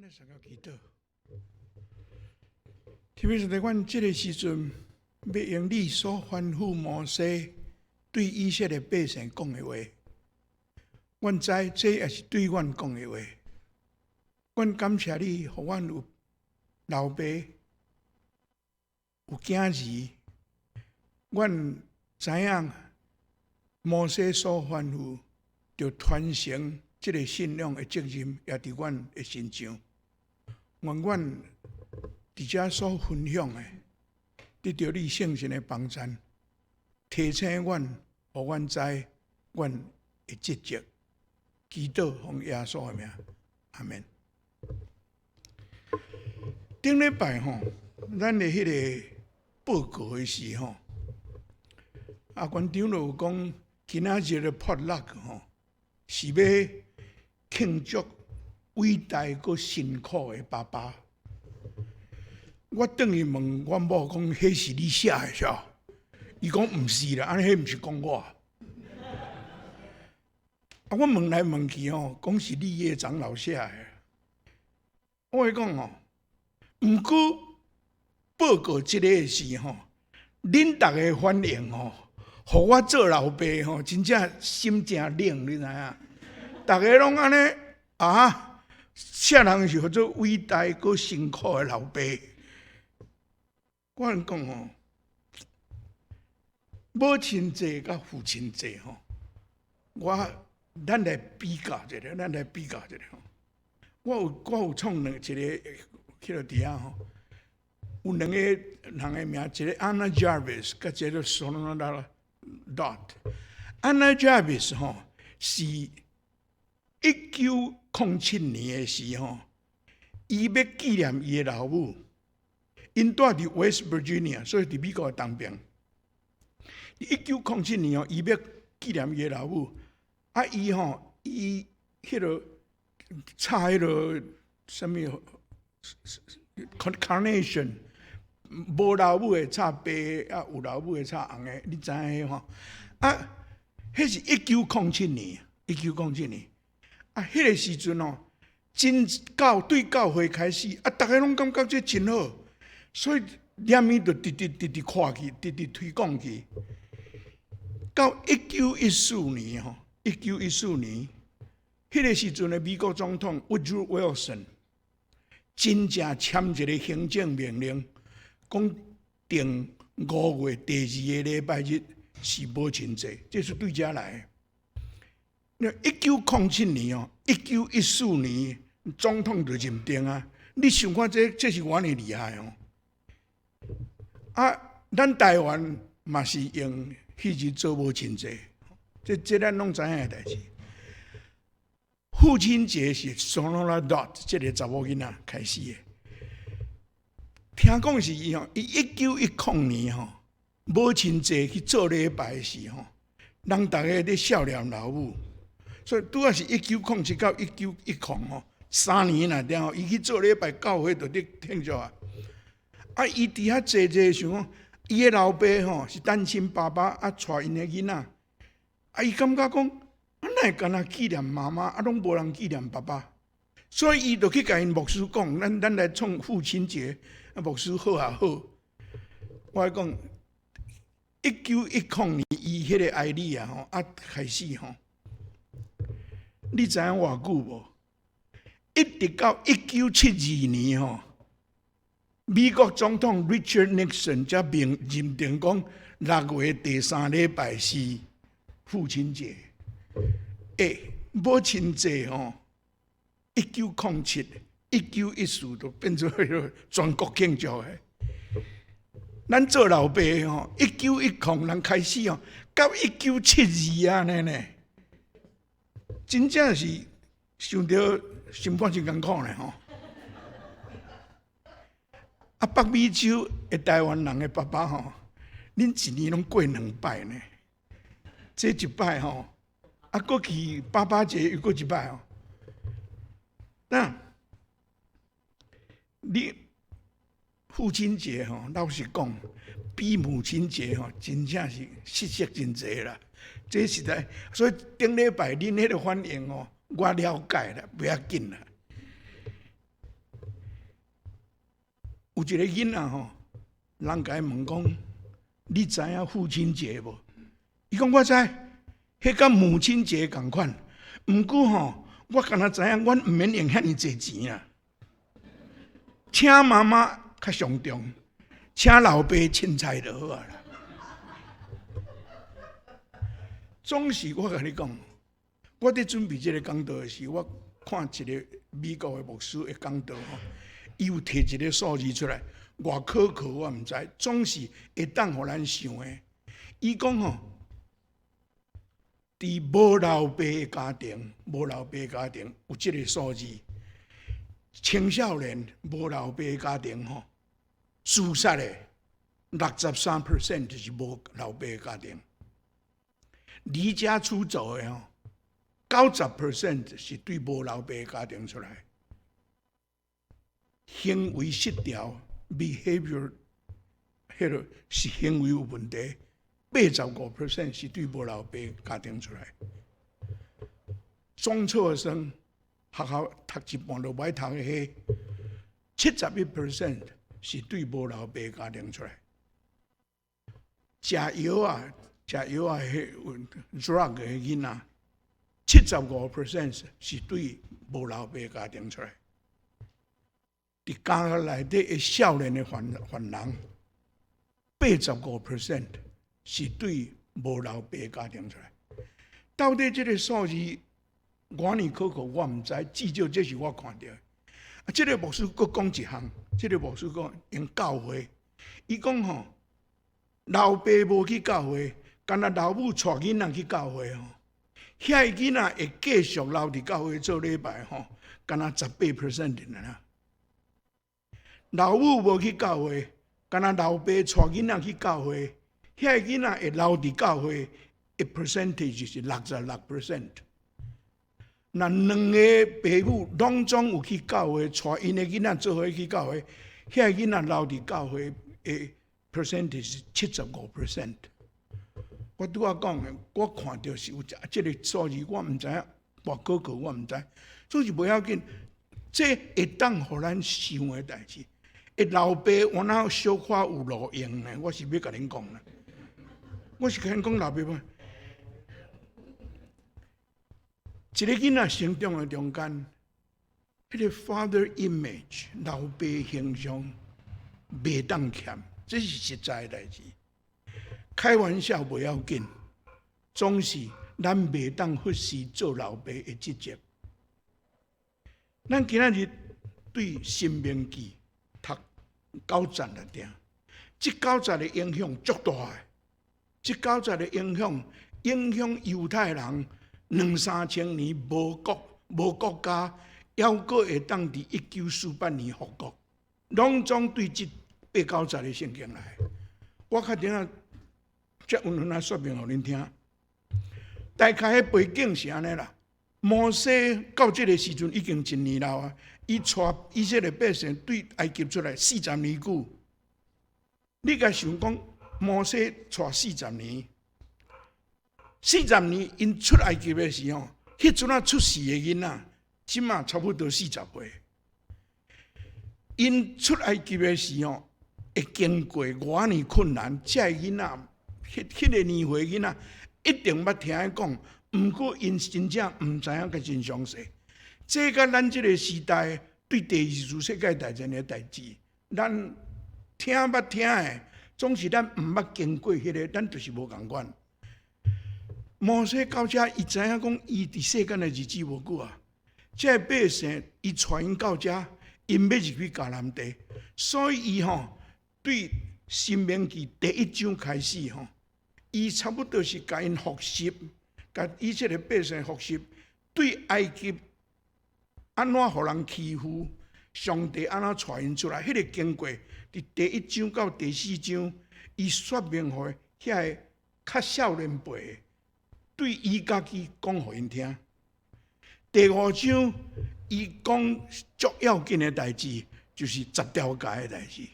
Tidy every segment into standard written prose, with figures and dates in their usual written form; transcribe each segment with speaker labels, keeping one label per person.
Speaker 1: 咱來相共祈禱。天父上帝，阮這个時陣欲用你所吩咐摩西對以色列百姓講的話，阮知這也是對阮講的話。阮感謝你，予阮有老爸，有囝兒。阮知影摩西所吩咐，著傳承這个信仰的責任，也佇阮的身上。願阮佇遮所分享的，得著你聖神的幫贊，提醒阮，予阮知阮的職責。祈禱奉耶穌的名，阿們。頂禮拜吼，咱的彼个報告的時吼，阿館長就有講，今仔日的 potluck 吼，是欲慶祝偉大閣辛苦的爸爸。我轉去問阮某講，彼是你寫的是無？伊講毋是啦，按呢彼毋是講我。啊，我問來問去吼，講是立業長老寫的。我會講吼，毋過報告這个時吼，恁逐个反應吼，予我做老爸吼，真正心誠冷，你知影？逐个攏按呢啊，啥人是號做偉大閣辛苦的老爸？我講吼，母親節佮父親節吼，咱來比較一下，咱來比較一下吼。我有創兩一个，彼落佇遐吼，有兩个人的名，一个 Anna Jarvis，佮一个 Sonora Dodd。Anna Jarvis 吼是1907年的時吼，伊欲紀念伊的老母，𪜶住佇 West Virginia，所以佇美國的東邊。1907年哦，伊欲紀念伊的老母，啊，伊吼，伊彼个插彼个啥物 carnation，無老母的插白，啊，有老母的插紅的，你知影彼吼？啊，彼是一九空七年，一九空七年，啊，彼个時陣哦，真教對教會開始，啊，逐个攏感覺這真好，所以連鞭就直直直直擴去，直直推廣去。到一九一四年吼，一九一四年，彼个時陣的美國總統 Woodrow Wilson 真正簽一个行政命令，講定5月第二個禮拜日是母親節，這是對遮來的。那一九空七年哦，一九一四年總統就認定啊！你想看這這是偌爾厲害哦！啊，咱台灣嘛是用彼日做母親節，這咱攏知影的代誌。父親節是 Sonora Dodd 這个查某囡仔開始的，聽講是伊吼，伊1910年吼，母親節去做禮拜時吼，人逐个咧孝念老母。所以拄仔是1907到1910吼，3年內底吼，伊去做禮拜，教會就佇慶祝啊。啊，伊佇遐坐坐想講，伊的老爸吼是單親爸爸，啊，帶𪜶的囡仔，啊，伊感覺講，啊，哪會干焦紀念媽媽，啊，攏無人紀念爸爸，所以伊就去共𪜶牧師講，咱來創父親節，啊，牧師好啊好。我講，1910年伊彼個 idea 吼，啊開始吼。你知影偌久無？一直到1972年吼，美國總統 Richard Nixon 才認認定講6月第三禮拜是父親節。欸，母親節吼，1907、1914就變做彼个全國慶祝的。咱做老爸吼，一九一空人開始吼，到一九七二按呢呢，真正是想著心肝真艱苦呢吼。啊，北美洲的台灣人的爸爸吼，恁一年攏過兩擺呢。這一擺吼，啊，閣去爸爸節又閣一擺吼。那你父親節吼，老實講，比母親節吼，真正是失色真濟啦。這實在，所以頂禮拜恁彼个反應吼，我了解啦，袂要緊啦。有一個囡仔吼，人共伊問講：你知影父親節無？伊講我知，彼佮母親節仝款。毋過吼，我敢若知影，阮毋免用遐爾濟錢啊。請媽媽較上重，請老爸凊彩就好啊啦。總是我共你講，我佇準備這个講道的時，我看一个美國的牧師的講道吼，伊有提一个數字出來，偌可靠我毋知，總是會當予咱想的。伊講吼，佇無老爸的家庭，無老爸的家庭有這个數字，青少年無老爸的家庭吼，自殺的63% 就是無老爸的家庭。離家出走的吼，90% 是對無老爸的家庭出來。行為失調（behavior）彼个是行為有問題，85% 是對無老爸家庭出來。中輟生學校讀一半就無愛讀的彼，71% 是對無老爸家庭出來。食藥啊！食藥啊，彼 drug 的囡仔，75% 是對無老爸家庭出來。佇監獄內底的少年的犯犯人，85% 是對無老爸家庭出來。到底這个數字偌爾可靠，我毋知，至少這是我看著的。啊，這个牧師閣講一項，這个牧師講用教會，伊講吼，老爸無去教會，干焦老母帶囡仔去教會吼，遐个囡仔會繼續留佇教會做禮拜吼，干焦18% 爾啦。老母無去教會，干焦老爸帶囡仔去教會，遐个囡仔會留佇教會的 percentage 是66%。若兩個爸母攏總有去教會，帶𪜶的囡仔做伙去教會，遐個囡仔留佇教會的 percentage 是75%。我拄仔講的，我看著是有這个數字，我毋知影偌可靠，我毋知。總是無要緊，這會當予咱想的代誌。會老爸原來小可有路用呢，我是欲共恁講啦。我是共恁講老爸無。一个囡仔成長的中間，彼个 father image 老爸形象袂當欠，這是實在的代誌。開玩笑無要緊，總是咱袂當忽視做老爸的職責。咱今仔日對《申命記》讀九節來聽，這九節的影響足大的，這九節的影響影響猶太人兩三千年無國無國家，猶閣會當佇1948年復國，攏總對這八九節的聖經來。我較等下才溫馨仔說明予恁聽。大概的背景是按呢啦。摩西到這个時陣已經真年老啊，伊帶以色列百姓對埃及出來四十年久。你共想講，摩西帶四十年，四十年𪜶出埃及的時候，彼陣仔出世的囡仔，這馬差不多40歲。𪜶出埃及的時候，會經過偌爾困難，這个囡仔，彼彼个年歲囡仔，一定捌聽伊講。毋過𪜶真正毋知影個真詳細。這佮咱這个時代對第二次世界大戰的代誌，咱聽捌聽的，總是咱毋捌經過彼个，咱就是無仝款。摩西到遮，伊知影講，伊佇世間的日子無久啊。這个百姓，伊帶𪜶到遮，𪜶欲入去迦南地，所以伊吼對申命記第一章開始吼，伊差不多是共𪜶複習。共以色列百姓複習對埃及按怎予人欺負，上帝按怎帶𪜶出來，彼个經過佇第一章到第四章，伊說明予遐个較少年輩對伊家己講予𪜶聽。第五章，伊講足要緊的代誌，就是十條誡的代誌，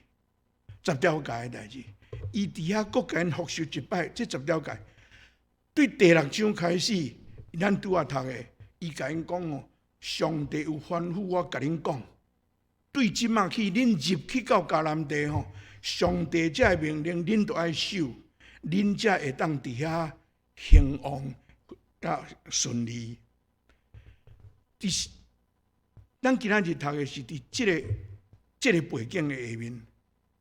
Speaker 1: 十條誡的代誌。伊佇遐閣共𪜶複習一擺，這十條誡。對第六章開始，咱拄仔讀的，伊共𪜶講哦，上帝有吩咐我共恁講，對這馬起，恁入去到迦南地吼，上帝這个命令，恁都愛守，恁才會當佇遐興旺佮順利。佇咱今仔日讀的是佇這個背景的下面，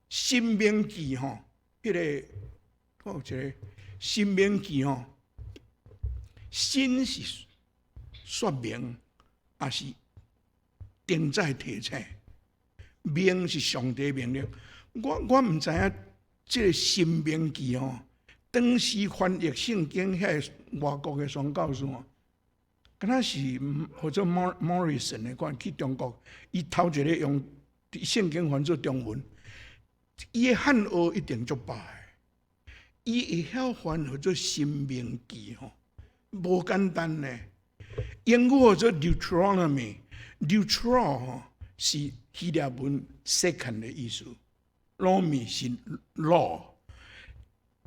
Speaker 1: 申命記吼，彼個我有一個申命記吼，申是說明，抑是定在提醒，命是上帝命令。我毋知影這個申命記吼，當時翻譯聖經遐個外國的宣教師吼，敢若是號做 Morrison 的款去中國，伊頭一個用聖經翻做中文，伊的漢學一定足飽的，伊會曉翻號做申命記吼，無簡單呢。英語號做 Deuteronomy，Deutero 吼是希臘文 second 的意思，nomy 是 law，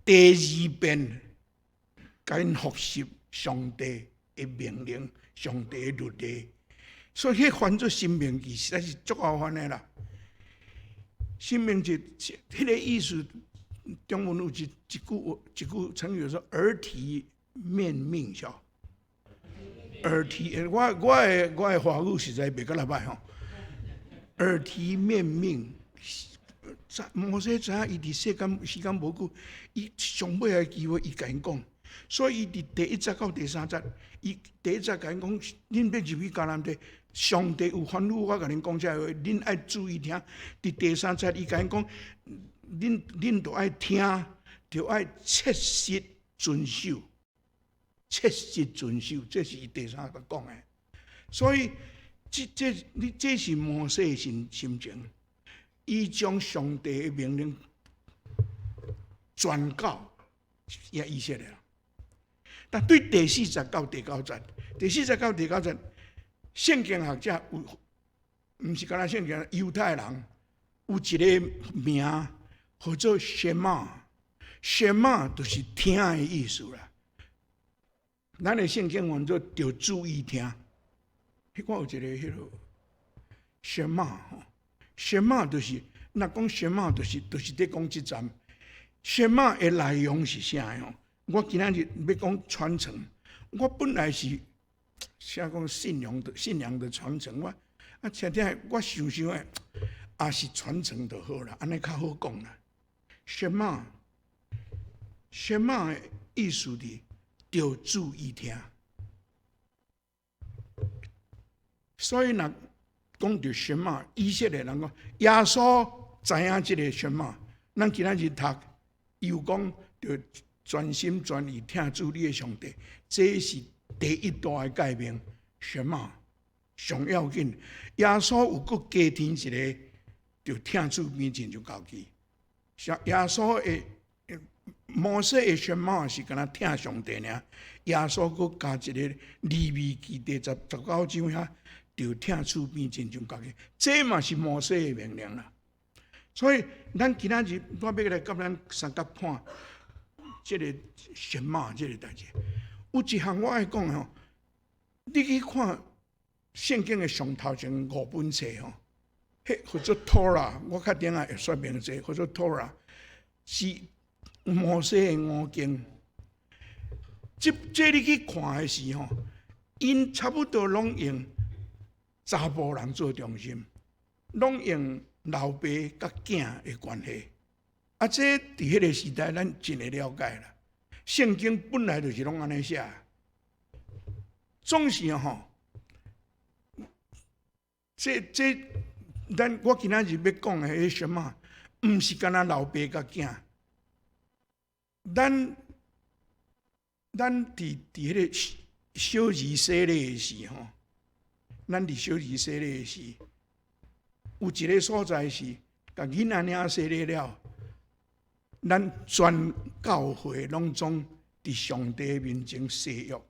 Speaker 1: 第二遍共𪜶複習上帝的命令，上帝的律例，所以彼翻做申命記實在是足𠢕翻的啦。申命記彼個意思，中文有一句成語說耳提面命，曉。耳提，我的華語實在袂閣來歹吼。耳提面命，摩西知影伊佇世間時間無久，伊上尾的機會，伊共𪜶講。所以伊佇第一節到第三節，伊第一節共𪜶講，恁欲入去迦南地，上帝有吩咐我共恁講這個話，恁愛注意聽。佇第三節，伊共𪜶講，恁著愛聽，著愛切實遵守，切實遵守，這是伊第三節講的。所以，這是摩西的心情，伊將上帝的命令轉告也以色列人。但對第四節到第九節，第四節到第九節，聖經學者有，毋是干焦聖經，猶太人有一個名號做 Shema，Shema 就是聽的意思啦。咱的聖經翻做著注意聽，彼我有一個彼個 Shema 吼，Shema 就是，若講 Shema 就是佇講這節。Shema 的內容是啥吼？我今仔日欲講傳承，我本來是寫講信仰的傳承，我啊，聽聽我想想的，也是傳承就好啦，按呢較好講啦。Shema，Shema 的意思是著注意聽，所以若講著 Shema，以色列人講耶穌知影這個 Shema，咱今仔日讀，伊有講著全心全意疼主你的上帝，這是第一大的誡命。Shema 上要緊，耶穌有閣加添一個，著疼主比親像家己。耶穌的摩西的 Shema 是干焦疼上帝爾，耶穌閣加一個利未記第十九章遐，著疼主比親像家己，這嘛是摩西的命令啦。所以咱今仔日我欲來佮咱相佮看這個 Shema 這個代誌。有一項我愛講吼，你去看聖經的上頭前五本冊吼，彼號做 Torah，我較頂下會說明者，號做 Torah 是摩西的五經。這你去看的時吼，𪜶差不多攏用查埔人做中心，攏用老爸佮囝的關係。啊，這佇彼個時代，咱真會了解啦。聖經本來就是攏按呢寫，總是吼，這，咱我今仔日欲講的彼 Shema，毋是干焦老爸佮囝。咱佇彼個小兒洗禮的時吼，咱佇小兒洗禮的時，有一個所在是，共囡仔領洗禮了，咱全教會攏總佇上帝面前誓約，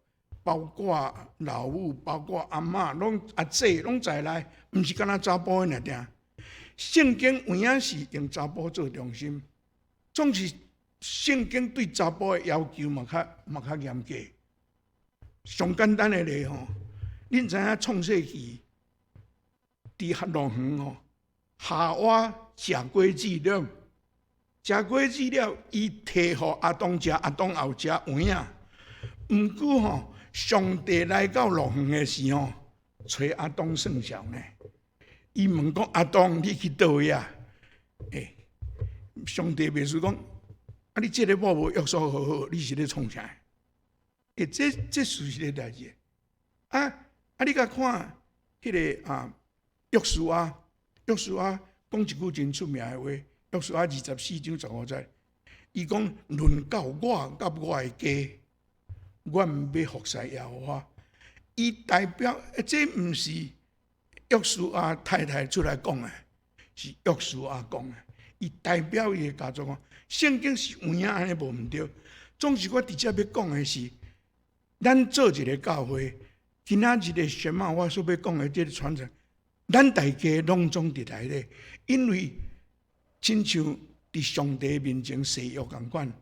Speaker 1: 包括老母，包括阿嬤，攏阿姊攏在內，毋是干焦查埔爾定。聖經有影是用查埔做中心，總是聖經對查埔的要求嘛較嚴格。上簡單的例吼，恁知影創世記佇樂園吼，夏娃食果子了，食果子了，伊提予亞當食，亞當也有食有影。毋過吼，上帝來到樂園的時候，揣亞當算數呢。伊問講：亞當，你去佗位啊？欸，上帝袂輸講，啊，你這个某無約束好好，你是咧創啥？欸，這事實的代誌。啊啊！你共看彼个啊，約書亞，約書亞講一句真出名的話，約書亞24章15節，伊講：論到我佮我的家，阮欲服侍耶和華。伊代表，這毋是約書亞太太出來講的，是約書亞講的。伊代表伊的家族講，聖經是有影按呢無毋對。總是我直接欲講的是，咱做一个教會，今仔日的什麼我所欲講的這个傳承，咱大家攏總佇內底，因為親像佇上帝面前誓約仝款，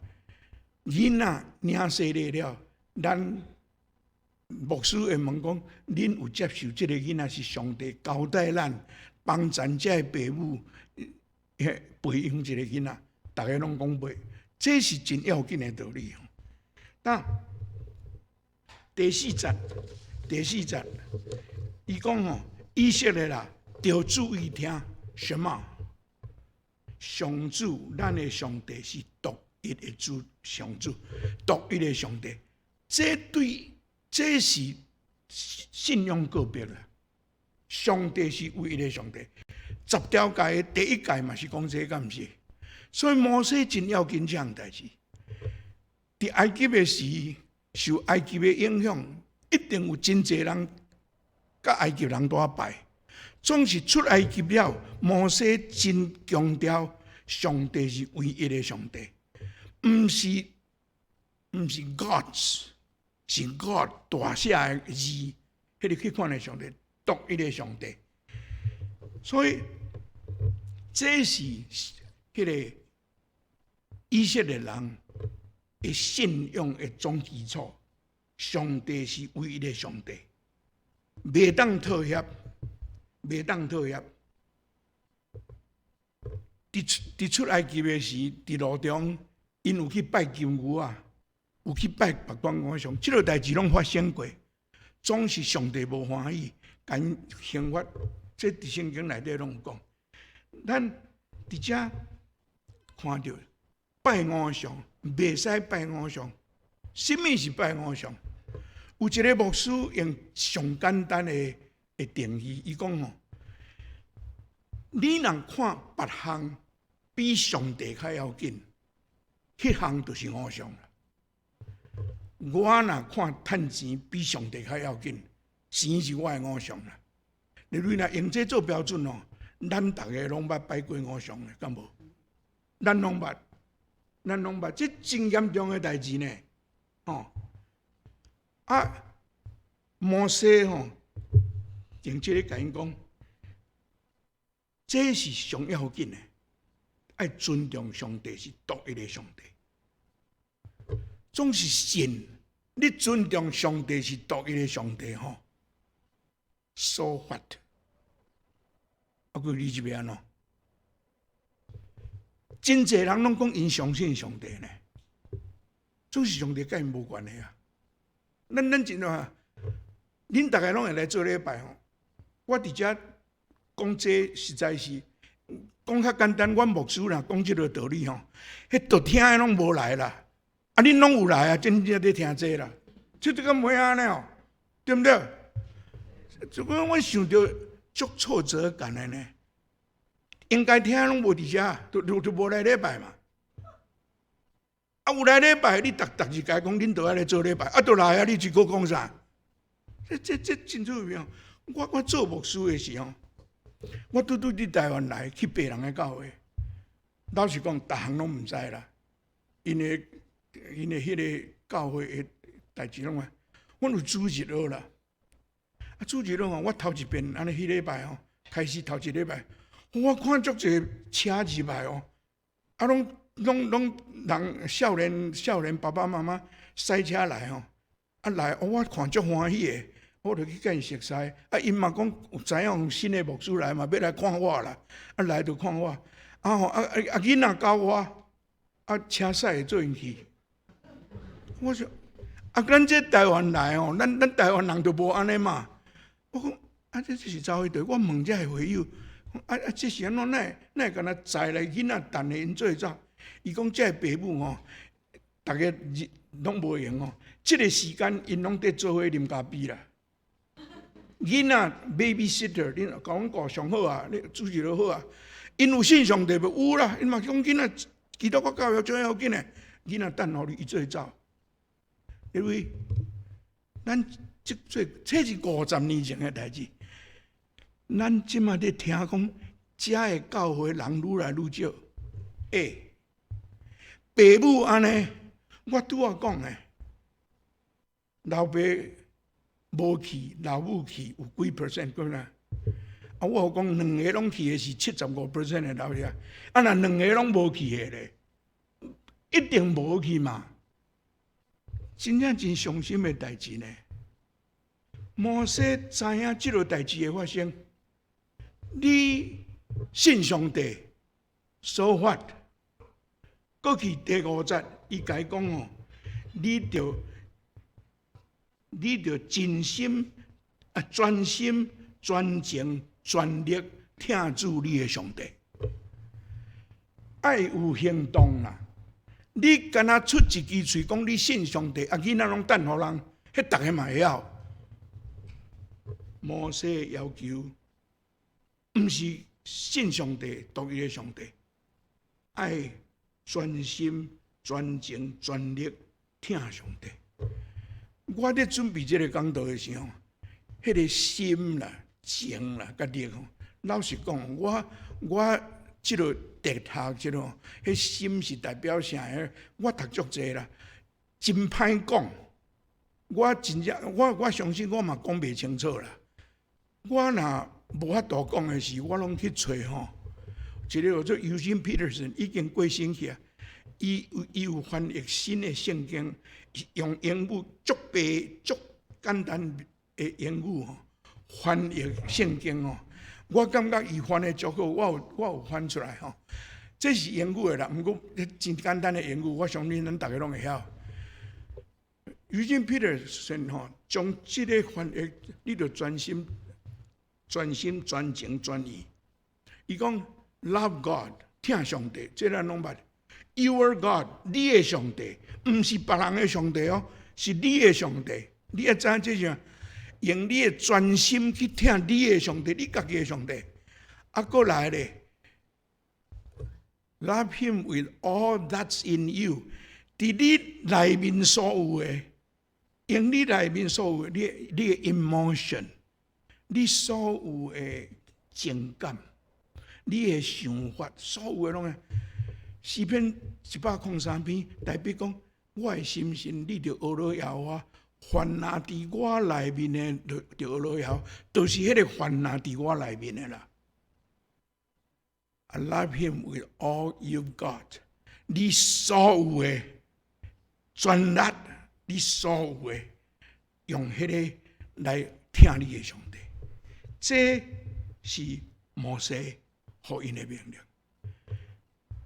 Speaker 1: 囡仔領洗禮了，咱牧師會問講，恁有接受這个囡仔是上帝交代咱幫贊這个爸母培養這个囡仔，逐家攏講袂，這是真要緊的道理。那第四節，第四節，伊講吼，以色列啦，著注意聽什麼？上主，咱的上帝是獨一的主，上主，獨一的上帝。這對，這是信仰告白啦。上帝是唯一的上帝。十條誡的第一誡嘛是講這個，敢毋是？所以摩西真要緊這項代誌。佇埃及的時，受埃及的影響，一定有真濟人佮埃及人蹛拜。總是出埃及了，摩西真強調上帝是唯一的上帝，毋是 gods，是 God 大寫的字，彼个彼款的上帝，獨一的上帝。所以這是彼个以色列人的信仰的總基礎。上帝是唯一的上帝，袂當妥協，袂當妥協。佇出埃及的時，佇路中，𪜶有去拜金牛啊，有去拜別款偶像，這个代誌攏發生過，總是上帝無歡喜，共𪜶刑罰。這佇聖經內底攏有講。咱佇遮看著拜偶像，袂使拜偶像。啥物是拜偶像？有一个牧師用上簡單的定義，伊講吼：你若看別項比上帝較要緊，彼項就是偶像啦。我若看趁錢比上帝較要緊，錢是我的偶像啦。你若用這做標準哦，咱逐个攏捌拜過偶像的，敢無？咱攏捌，咱攏捌，這真嚴重的代誌呢，吼！啊，摩西吼，用這个共𪜶講，這是上要緊的，愛尊重上帝是獨一的上帝。總是信，你尊重上帝是獨一的上帝吼。So what？啊，閣你這欲按怎？真濟人攏講𪜶相信上帝呢，總是上帝佮𪜶無關係啊。咱真話，恁逐个攏會來做禮拜吼。我佇遮講這實在是講較簡單，阮牧師若講這个道理吼，彼著聽的攏無來啦。啊，恁攏有來啊，真正佇聽這啦。這敢袂按呢哦，對毋對？這個我想著足挫折感的呢。應該聽攏無佇遮，就無來禮拜嘛。啊，有來禮拜，你逐逐日共伊講，恁著愛來做禮拜，啊，著來啊！你這閣講啥？這真出名。我做牧師的時候，我拄拄佇台灣來去別人的教會，老實講，逐項攏毋知啦。𪜶的彼个教會的代誌攏啊，阮有主日學啦。啊，主日學吼，我頭一遍按呢彼禮拜吼，開始頭一禮拜，我看足濟車入來哦，啊，攏人少年爸爸媽媽駛車來吼，啊來，我看足歡喜的。我就去共𪜶熟似，啊，𪜶嘛講有知影新的牧師來嘛，欲來看我啦，啊來就看我，啊吼，啊啊啊囡仔交我，啊車駛會做𪜶去。我說，啊，咱這台灣來吼，咱台灣人就無按呢嘛。我講，啊，這是怎回事？我問這个會友，啊啊，這是按怎？哪會敢若載來囡仔等咧𪜶做伙走？伊講這个爸母吼，逐家攏無閒吼，這个時間𪜶攏佇做伙啉咖啡啦。囡仔 babysitter，恁共阮顧上好啊，你主持就好啊。𪜶有信上帝無？有啦，𪜶嘛講囡仔基督教教育最要緊的，囡仔等予你，伊做伙走。因為咱這這這是50年前的代誌，咱這馬佇聽講，遮的教會人愈來愈少。欸，爸母按呢，我拄仔講的，老爸無去，老母去有幾 percent 過啦？啊，我有講兩个攏去的是75% 的老者，啊，若兩個攏無去的咧，一定無去嘛。真正真傷心的代誌呢。摩西知影這个代誌會發生，你信上帝，so what？過去第五節，伊共伊講哦，你著盡心啊，專心、專情、全力疼主你的上帝，愛有行動啦。你敢若出一支喙講你信上帝，啊囡仔攏等予人，彼逐家嘛會曉。摩西要求，毋是信上帝，獨一的上帝，愛專心、專情、全力疼上帝。我咧準備這个講道的時候，彼个心啦、情啦、佮力吼，老實講，我這个哲學這个，彼心是代表啥？我讀足濟啦，真歹講。我真正，我相信我嘛講袂清楚啦。我若無法度講的時，我攏去揣吼，一个叫做 Eugene Peterson 已經過身去啊。伊有翻譯新的聖經，用英語足白足簡單的英語吼翻譯聖經吼。我感覺伊翻的足好，我有翻出來吼。這是英語的啦，毋過真簡單的英語，我相信咱逐家攏會曉。Eugene Peterson 吼，將這个翻譯，你著專心、專心、專情、專意。伊講 Love God，疼上帝，這咱攏捌。Your God，你的上帝，毋是別人的上帝哦，是你的上帝。你愛知影這是用你的專心去疼你的上帝，你家己的上帝。啊，閣來咧，Love him with all that's in you，佇你內面所有的，用你內面所有的，你的 emotion，你所有的情感，你的想法，所有的攏。詩篇103篇，大衛講：我的心神，你著學了耶和華，凡若佇我內面的，就學了耶和華，就是彼个凡若佇我內面的啦。I love him with all you've got，你所有的全力，你所有的用彼个來疼你的上帝，這是摩西予𪜶的命令。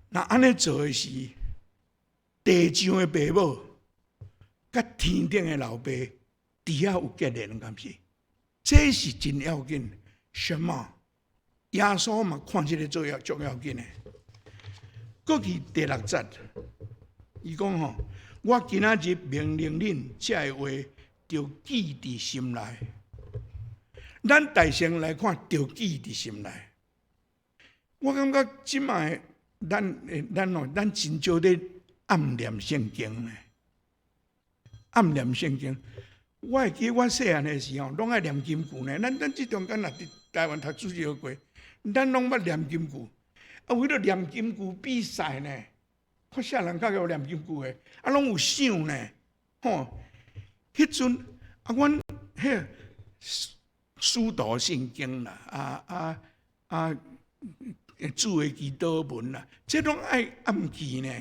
Speaker 1: 若按呢做的是地上的爸母，佮天頂的老爸，佇遐有結連，敢是？這是真要緊。什麼？耶穌嘛看這个做要足要緊的。過去第六節，伊講吼：我今仔日命令恁，這个話著記佇心內。咱大聲來看，著記佇心內。我感覺這擺咱哦，咱真少咧暗念聖經呢。暗念聖經，我會記我細漢的時候，攏愛念金句呢。咱這中間若佇台灣讀書學過，咱攏捌念金句。啊，為了念金句比賽呢，看啥人較會念金句的，啊，攏有賞呢。吼，彼陣啊，阮彼使徒信經啦，啊啊啊，主的祈禱文啦，這攏愛暗記呢。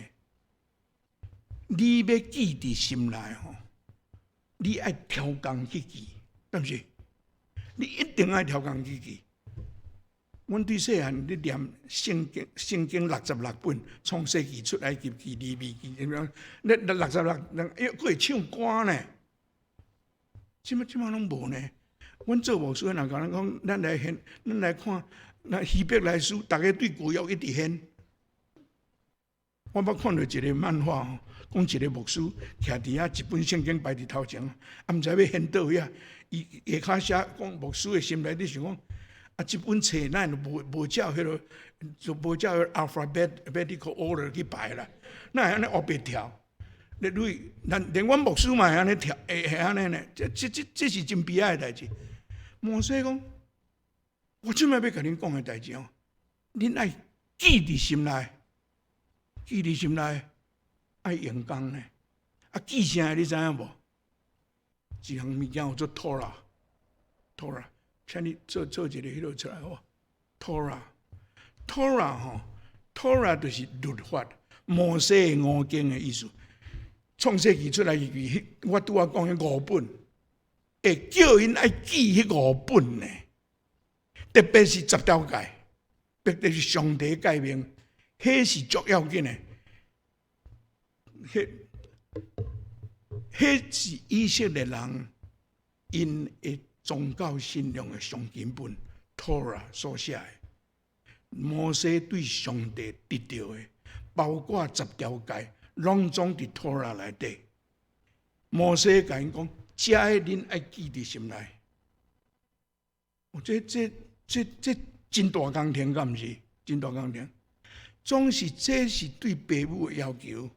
Speaker 1: 你欲記佇心內吼，你愛刁工去記。對毋是？你一定愛刁工去記。阮對細漢咧念聖經，聖經六十六本，創世記出埃及記、利未記，咁樣，咧六十六，人猶閣會唱歌呢。這擺這擺攏無呢。阮做牧師若共咱講，咱來獻，咱來看，那希伯來書，逐家對舊約一直獻。我捌看著一個漫畫吼，講一個牧師徛佇遐，一本聖經擺佇頭前，啊，毋知欲獻佗位啊。伊下跤寫講牧師的心內咧想講。啊，這本冊咱無無照彼個，就無照 alphabetical order 去排啦，哪會按呢烏白跳？你你，咱連阮牧師嘛會按呢跳，會會按呢呢？這這這這是真悲哀的代誌。摩西講，我這擺欲共恁講的代誌哦，恁愛記佇心內，記佇心內，愛用工呢。啊，記啥？你知影無？一項物件叫做 Torah，Torah。請你做做一個彼落出來好？Torah，Torah 吼，Torah 就是律法，摩西五經的意思。創世記出埃及記，我拄仔講彼五本，會叫𪜶愛記彼五本呢。特別是十條誡，特別是上帝誡命，彼是足要緊的。彼彼是以色列人𪜶的宗教信仰的上根本，Torah 所寫的，摩西對上帝得著的，包括十條誡，攏總佇 Torah 內底。摩西共𪜶講，這个恁愛記佇心內。哦，這這這這真大工程，敢毋是？真大工程。總是這是對爸母的要求。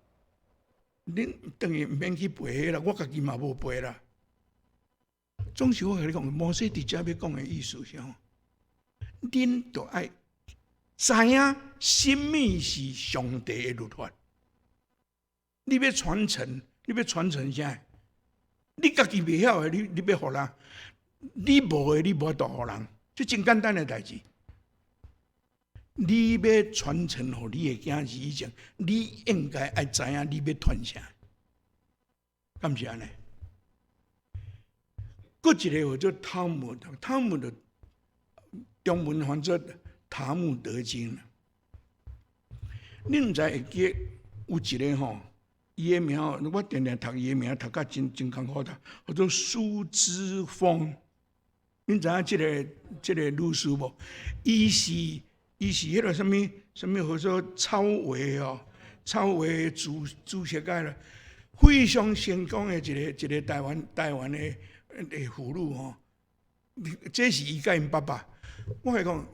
Speaker 1: 恁轉去毋免去背彼啦，我家己嘛無背啦。總是我共你講，摩西佇遮欲講的意思是吼，恁著愛知影啥物是上帝的律法。你欲傳承，你欲傳承啥？你家己袂曉的，你你欲予人？你無的，你無法度予人。這真簡單的代誌。你欲傳承予你的囝兒以前，你應該愛知影你欲傳啥，敢是按呢？閣一個叫做塔木德，塔木德中文翻做《塔木德經》。恁毋知會記有一個吼，伊的名，我定定讀伊的名，讀甲真真艱苦讀，叫做蘇姿豐。恁知影這個這個女士無？伊是伊是彼個啥物啥物叫做草畫哦，草畫主主席界啦，非常成功的一個一個台灣台灣的的婦女吼。這是伊佮𪜶爸爸，我共你講，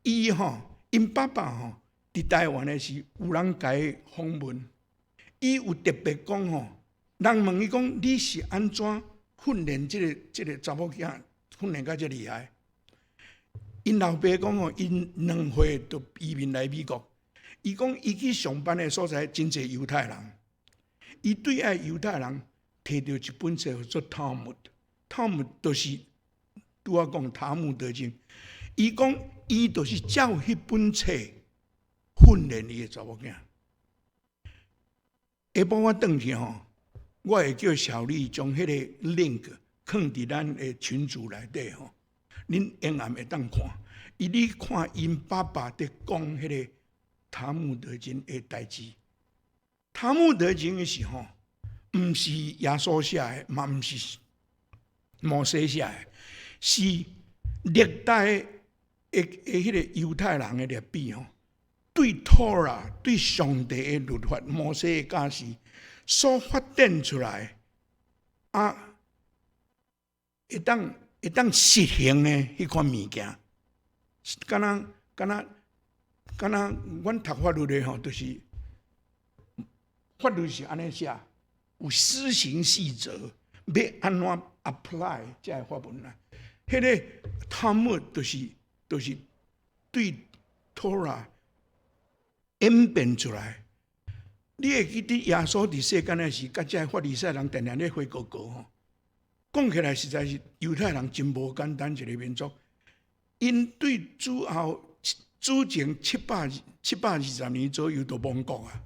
Speaker 1: 伊吼𪜶爸爸吼，佇台灣的時有人共伊訪問，伊有特別講吼，人問伊講你是按怎訓練這個這個查某囝訓練甲這厲害？𪜶老爸講吼，𪜶兩歲就移民來美國。伊講伊去上班的所在真濟猶太人，伊對愛猶太人提著一本冊叫做《塔木》，塔木就是拄仔講塔木德經。伊講伊就是照彼本冊訓練伊的查某囝。下晡我轉去吼，我會叫小麗將彼個 link 放佇咱的群組內底吼，恁永遠會當看。伊你看𪜶爸爸佇講彼個塔木德經的代誌。塔木德經的是吼，毋是耶穌寫的，嘛毋是摩西寫的，是歷代的的彼個猶太人的拉比吼，對 Torah 對上帝的律法、摩西的教示所發展出來，啊，會當會當實行的彼款物件，敢若敢若敢若阮讀法律的吼，就是法律是按呢寫，有施行細則，欲按怎 apply 這个法文啊？彼個塔木就是就是對 Torah 演變出來。你會記得耶穌佇世間的時，佮這個法利賽人定定咧回哥哥吼。講起來實在是猶太人真無簡單一個民族。𪜶對主後主前七百七百二十年左右就亡國啊。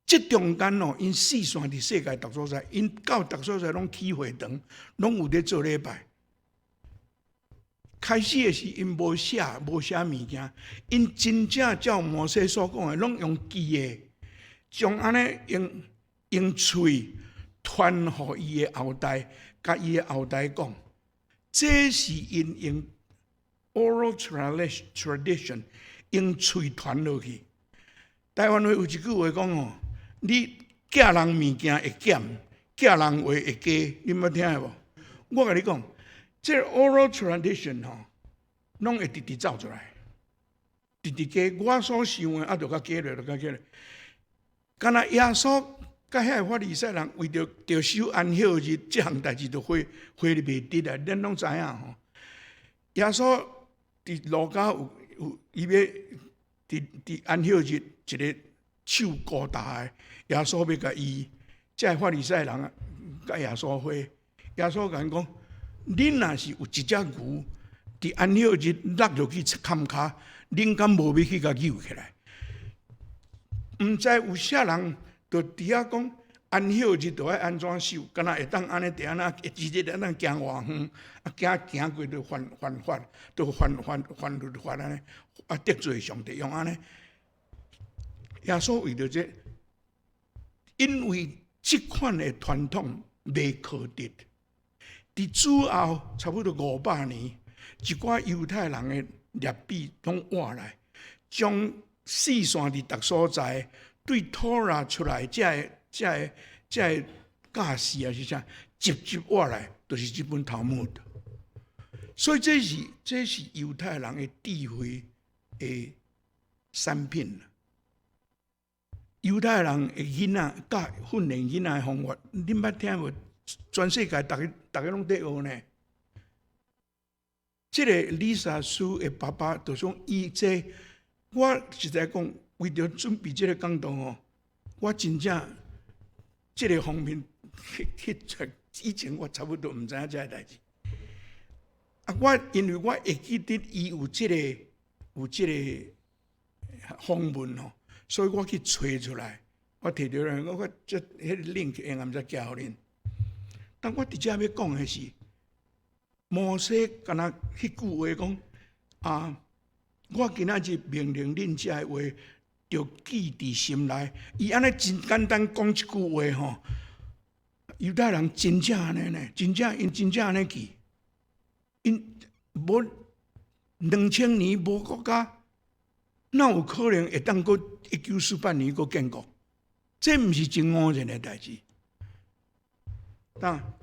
Speaker 1: 這中間哦，𪜶四散佇世界逐所在，𪜶到逐所在攏起會堂，攏有咧做禮拜。開始的時，𪜶無寫無寫物件，𪜶真正照摩西所講的，攏用記的，將按呢用用喙傳予伊的後代，共伊的後代講，這是𪜶用 oral tradition 用喙傳落去。台灣話有一句話講哦，你寄人物件會減，寄人話會加，你捌聽無？我共你講，這個 oral tradition 吼，攏會直直走出來，直直加。我所想的啊，就較加落，就較加落。敢若耶穌佮遐个法利賽人為著著守安息日這項代誌，就花花咧袂得啊！恁攏知影吼。耶穌佇路加有有，伊欲佇佇安息日一个手孤焦的，耶穌欲共醫，這个法利賽人啊，佮耶穌花，耶穌共𪜶講：恁若是有一隻牛，佇安息日落落去坎跤，恁敢無欲去共救起來？毋知有啥人就佇遐講安息日著愛按怎守，敢若會當按呢佇按怎，一日會當行偌遠，啊行行過就犯犯法，就犯犯犯律法按呢，啊得罪上帝用按呢。耶穌為著這，因為這款的傳統袂可得，佇主後差不多500年，一寡猶太人的拉比攏活來，將四散佇逐所在，對托拉出來，這个、這个、這个教示啊是啥，集集活來，就是這本塔木德。所以這是這是猶太人的智慧的產品。猶太人的囡仔教訓練囡仔的方法，恁捌聽無？全世界逐个逐个攏佇學呢。這个 Lisa 蘇的爸爸就講伊這，我實在講，為著準備這個講道吼，我真正這個方面去去以前我差不多毋知影這个代誌。啊，我因為我會記得伊有這个有這個訪問吼，所以我去揣出來，我提著來，我我這彼个 link 用暗才寄予恁。但我佇遮欲講的是，摩西敢若彼句話講啊，我今仔日命令恁這个話，著記佇心內。伊按呢真簡單講一句話吼，猶太人真正按呢呢，真正𪜶真正按呢記，𪜶無2000年無國家，哪有可能會當閣1948年閣建國？這毋是真偶然的代誌。當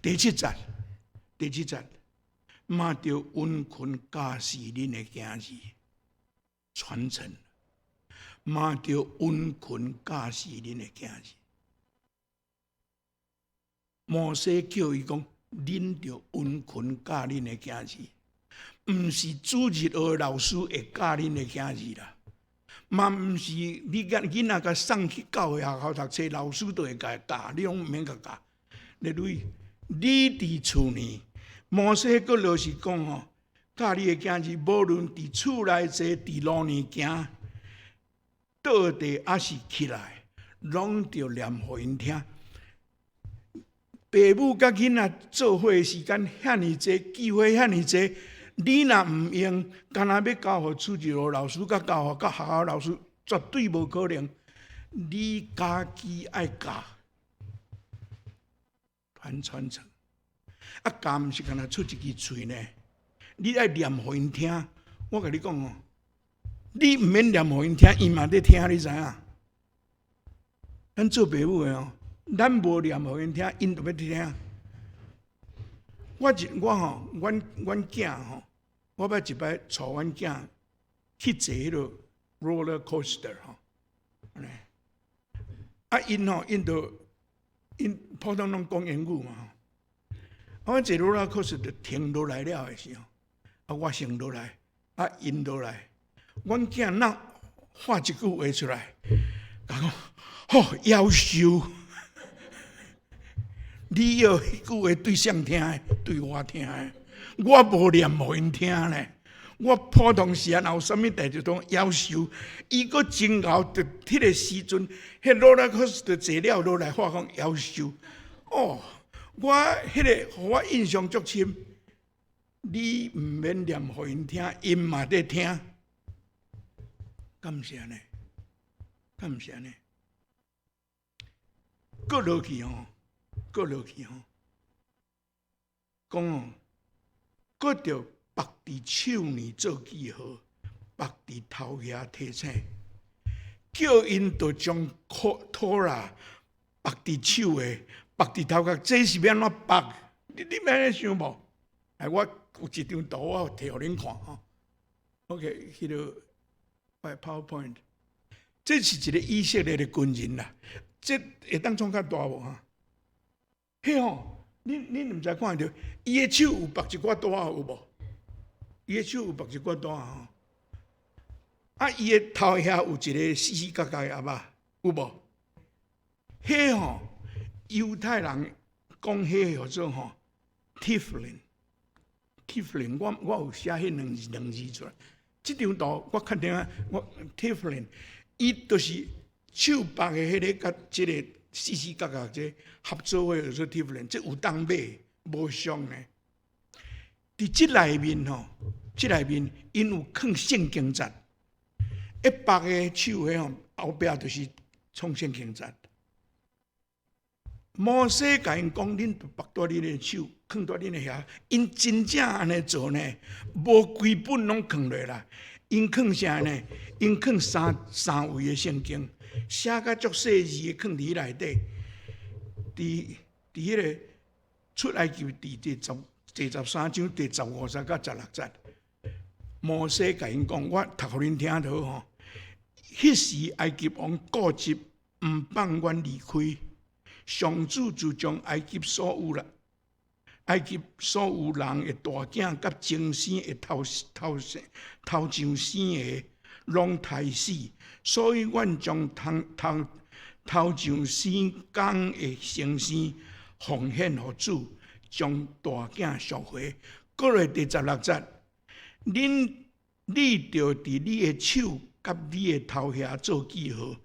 Speaker 1: 第七節，第七節，嘛著殷勤教示恁的囝兒傳承，嘛著殷勤教示恁的囝兒。摩西叫伊講，恁著殷勤教恁的囝兒，毋是主日學的老師會教恁的囝兒啦，嘛毋是你共囡仔共送去教會學校讀冊，老師就會共教，你攏毋免共教。你你你佇厝內，摩西閣落是講吼，教你的囝兒，無論佇厝內坐，佇路呢行，倒地抑是起來，攏著念予𪜶聽。爸母佮囡仔做伙的時間遐爾濟，機會遐爾濟，你若毋用，敢若欲交予主日學老師，佮交予佮學校老師，絕對無可能。你家己愛教，傳傳承。啊，教毋是干焦出一支喙呢？你愛念予𪜶聽。我共你講哦，你毋免念予𪜶聽，𪜶嘛咧聽，你知影？咱做爸母的哦，咱無念予𪜶聽，𪜶就欲聽。我一我吼，阮阮囝吼，我捌一擺帶阮囝去坐彼个 roller coaster 吼，啊，𪜶吼，𪜶就𪜶普通攏講英語嘛吼。啊，阮坐 roller coaster 就停落來了的時候，啊，我先落來，啊，𪜶落來，阮囝若喊一句話出來，共講，吼，夭壽。你要彼句話對誰聽的？對我聽的。我無念予𪜶聽咧，我普通時啊，若有啥物代誌都夭壽，伊閣真𠢕，佇彼個時陣，彼 roller coaster 坐了落來，發講夭壽。哦，我彼個予我印象足深。你毋免念予𪜶聽，𪜶嘛佇聽。敢毋是按呢？敢毋是按呢？閣落去吼，閣落去吼，講哦，閣著縛佇手呢做記號，縛佇頭額提醒，叫𪜶著將妥拉縛佇手的，縛佇頭殼，這是欲按怎縛？你欲按呢想無？哎，我有一張圖，我提予恁看吼。OK，彼個 PowerPoint，這是一個以色列的軍人啦。這會當創較大無哈？彼吼，恁毋知看著，伊的手有縛一寡帶有無？伊的手有縛一寡帶吼。啊，伊的頭遐有一個四四角角的盒仔，有無？彼吼，猶太人講彼叫做吼，Tefillin，Tefillin，我有寫彼兩字出來。這張圖我確定啊，我 Tefillin，伊就是手縛的彼個佮這個四四角角這合做伙叫做 Tefillin，這有當買，無俗呢。佇這內面吼，這內面𪜶有囥聖經節，一縛的手彼吼後壁就是創聖經節。摩西共𪜶講，恁縛佇恁的手，囥佇恁的遐，𪜶真正按呢做呢，無規本攏囥落啦。𪜶囥啥呢？𪜶囥三位的聖經，寫甲足細字的囥佇內底。佇彼個出埃及佇第13章第15節到16節，摩西共𪜶講，我讀予恁聽就好吼。彼時埃及王固執毋放阮離開。上主就將埃及所有人的大囝佮前生的頭上生的，攏刣死。所以阮將頭上生公的先生奉獻予主，將大囝贖回。過來第16節，你著佇你的手佮你的頭額做記號，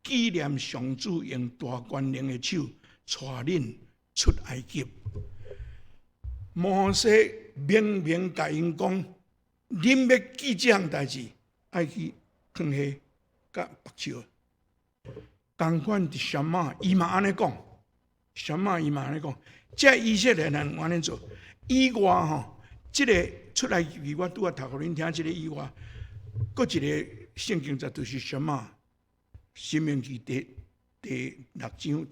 Speaker 1: 紀念上主用大權能的手帶恁出埃及。摩西明明共𪜶講，恁欲記這項代誌，愛去囥彼佮縛手。仝款佇什麼？伊嘛按呢講，什麼伊嘛按呢講？這以色列人按呢做，以外吼，這個出埃及記我拄仔讀予恁聽，這個以外，閣一個聖經節就是什麼？申命記第六章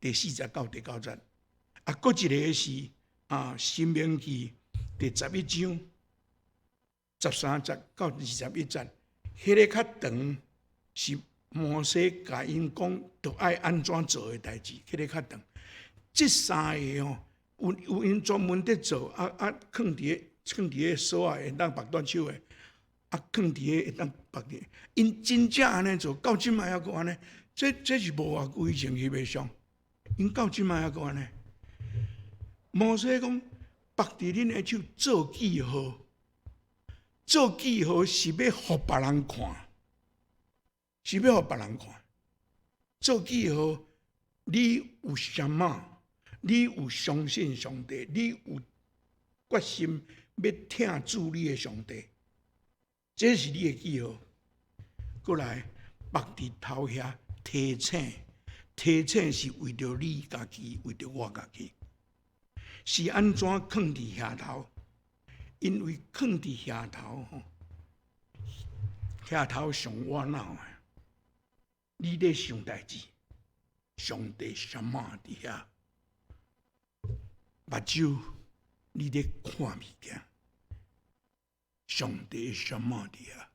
Speaker 1: 第四節到第九節，啊，閣一個是啊，申命記第11章13節到21節，彼個較長是摩西共𪜶講，著愛按怎做的代誌，彼個較長。這三个吼，有𪜶專門佇做，啊，囥佇个索仔會當縛斷手的，啊，囥佇個會當縛佇，𪜶真正按呢做，到這擺猶閣按呢，這是無偌久以前翕的相，𪜶到這擺猶閣按呢。摩西講，縛佇恁的手做記號，做記號是欲予別人看，是欲予別人看。做記號，你有啥物？你有相信上帝？你有決心欲疼主你的上帝？這是你的記號。過來，縛佇頭遐提醒，提醒是為著你家己，為著我家己。是按怎囥佇額頭？因為囥佇額頭吼，額頭上倚腦的。你咧想代誌，上帝什麼佇遐？目睭你咧看物件，上帝什麼佇遐？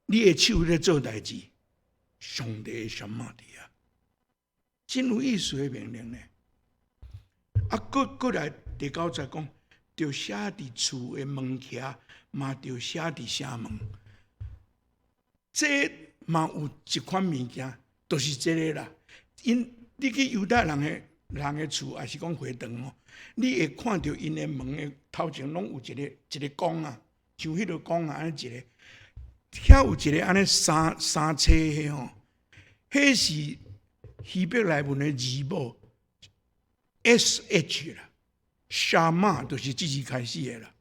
Speaker 1: 你的手咧做代誌，上帝什麼佇遐？真有意思的命令呢。啊，閣來第九節講，著寫佇厝的門徛，嘛著寫佇城門。這嘛有一款物件，就是這个啦。𪜶你去猶太人的人的厝，抑是講會堂吼，你會看著𪜶的門的頭前攏有一個一個弓啊，像彼个弓啊，按呢一个，遐有一個按呢三三叉的吼，彼是希伯來文的字母 S H 啦，沙瑪就是這字開始的啦，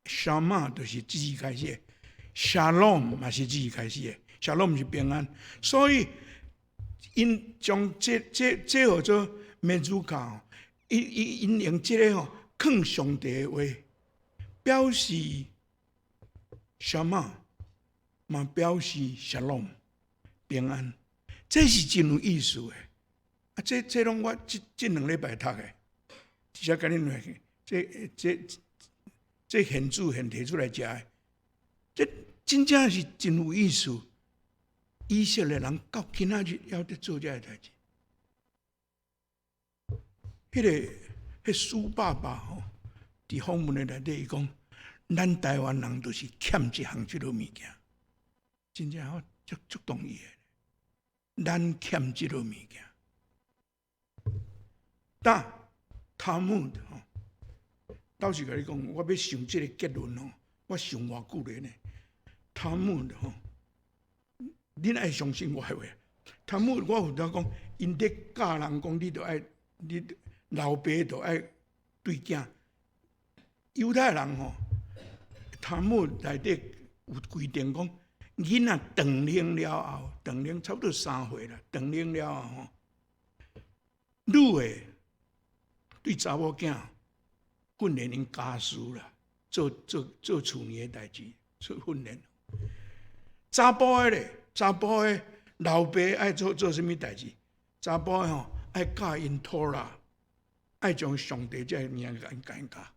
Speaker 1: 沙瑪就是這字開始的，Shalom 嘛是這字開始的，Shalom 是平安，所以𪜶將這這這號做 mezuzah 吼，伊伊𪜶用這个吼囥上帝的話，表示沙瑪嘛表示 Shalom 平安，這是真有意思的。啊，這這攏我這這兩禮拜讀的，直接共恁話，這這這現煮現提出來食的，這真正是真有意思。以色列人到今仔日猶佇做這个代誌。彼个彼蘇爸爸吼，佇訪問的內底伊講，咱台灣人就是欠一項這个物件，真正我足足同意的。咱欠這个物件。但塔木吼，老實共你講，我欲想這个結論吼，我想偌久咧呢？塔木吼，恁愛相信我的話。塔木我有當講，𪜶佇教人講，你著愛，你老爸著愛對囝。猶太人吼，塔木內底有規定講，囡仔斷奶了後，斷奶差不多3歲啦，斷奶了後吼，女的對查某囝訓練𪜶家事啦，做做做厝裡的代誌，做訓練。查埔的咧，查埔的老爸愛做做啥物代誌？查埔的吼愛教𪜶妥拉，愛將上帝這个物件共𪜶教，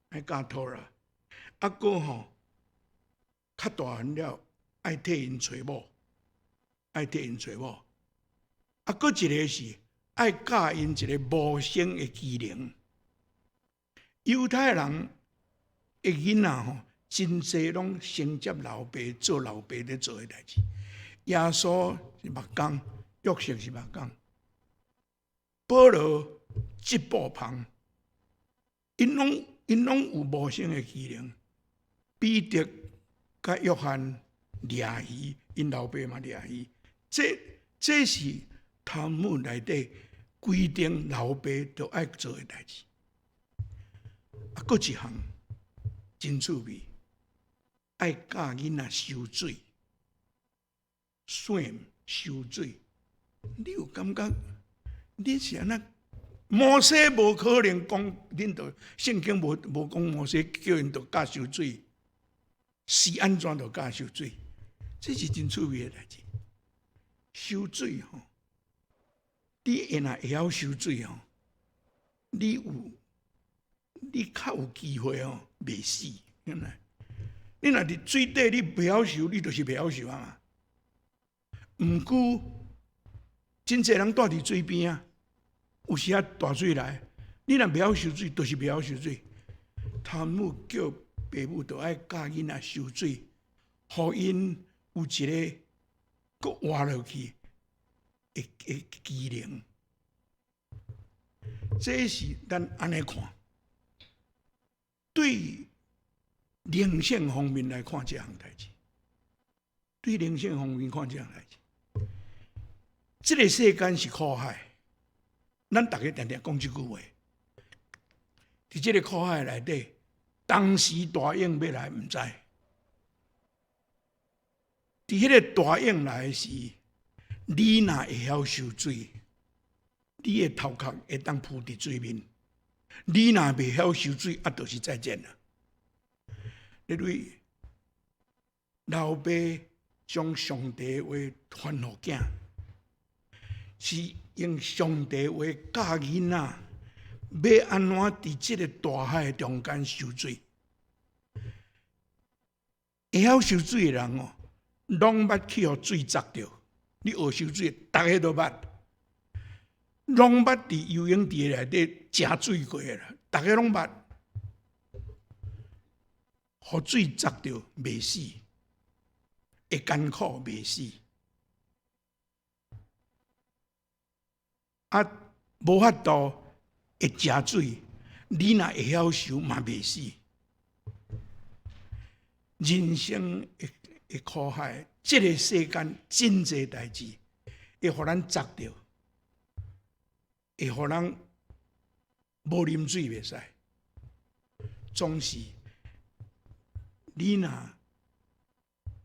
Speaker 1: 愛教妥拉。啊，閣吼較大漢了，愛替𪜶揣某，愛替𪜶揣某。啊，閣一个是愛教𪜶一個謀生的技能。猶太人的囡仔吼，真濟攏承接老爸做老爸咧做的代誌。耶穌是木工，約瑟是木工，保羅織布棚，𪜶攏𪜶攏有謀生的技能。彼得佮約翰掠魚，𪜶老爸嘛掠魚，這這是塔木內底規定老爸著愛做的代誌。啊，閣一項真趣味，愛教囡仔游水，swim 游水。你有感覺？你是按怎？摩西無可能講，恁著聖經無無講摩西叫𪜶著教游水，是按怎著教游水？這是真趣味的代誌。游水吼，你若會曉游水吼，你有你較有機會吼，袂死，明白？你若佇水底你袂曉游，你就是袂曉游啊嘛。毋過，真濟人蹛佇水邊啊，有時啊大水來，你若袂曉游水，就是袂曉游水。塔木叫爸母著愛教囡仔游水，予𪜶有一个閣活落去的的技能。這是咱按呢看，對靈性方面來看這項代誌，對靈性方面看這項代誌。這个世間是苦海，咱逐家定定講這句話。佇這个苦海內底，當時大湧欲來毋知。佇彼个大湧來時，你若會曉游水，你的頭殼會當浮佇水面；你若袂曉游水，啊，就是再見啦。你對老爸將上帝話傳予囝，是用上帝話教囡仔，欲按怎佇這个大海中間游水。會曉游水的人哦，攏捌去予水砸著。你學游水，逐个都捌，攏捌佇游泳池內底食水過啦，逐个攏捌。予水砸著袂死，會艱苦袂死。啊，無法度會食水，你若會曉受嘛袂死。人生的的苦海，這个世間真濟代誌會予咱砸著，會予咱無啉水袂使。總是你若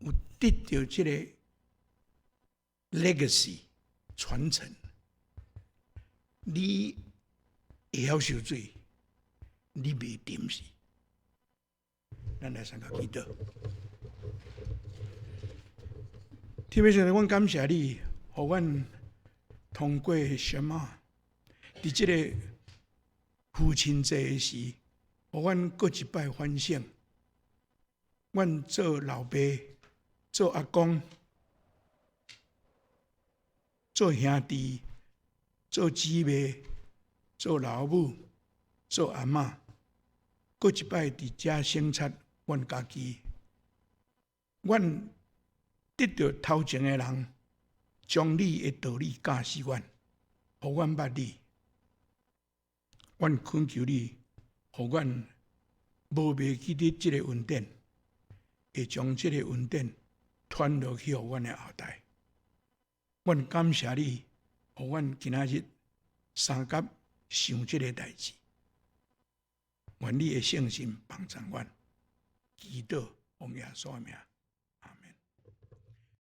Speaker 1: 有得著這个 legacy 傳承，你會曉受水，你袂沉死。咱來三個祈禱。天父上帝，阮感謝你，予阮通過什麼？佇這个父親節的時，予阮閣一擺反省。阮做老爸、做阿公、做兄弟、做姊妹、做老母、做阿嬤，閣一擺佇遮省察阮家己。阮得著頭前的人，將你的道理教示阮，予阮捌你。阮懇求你，予阮無袂記得這个恩典，會將這个恩典傳落去予阮的後代。阮感謝你，予阮今仔日相佮想這个代誌。願你的聖神幫助阮，祈禱奉耶穌的名。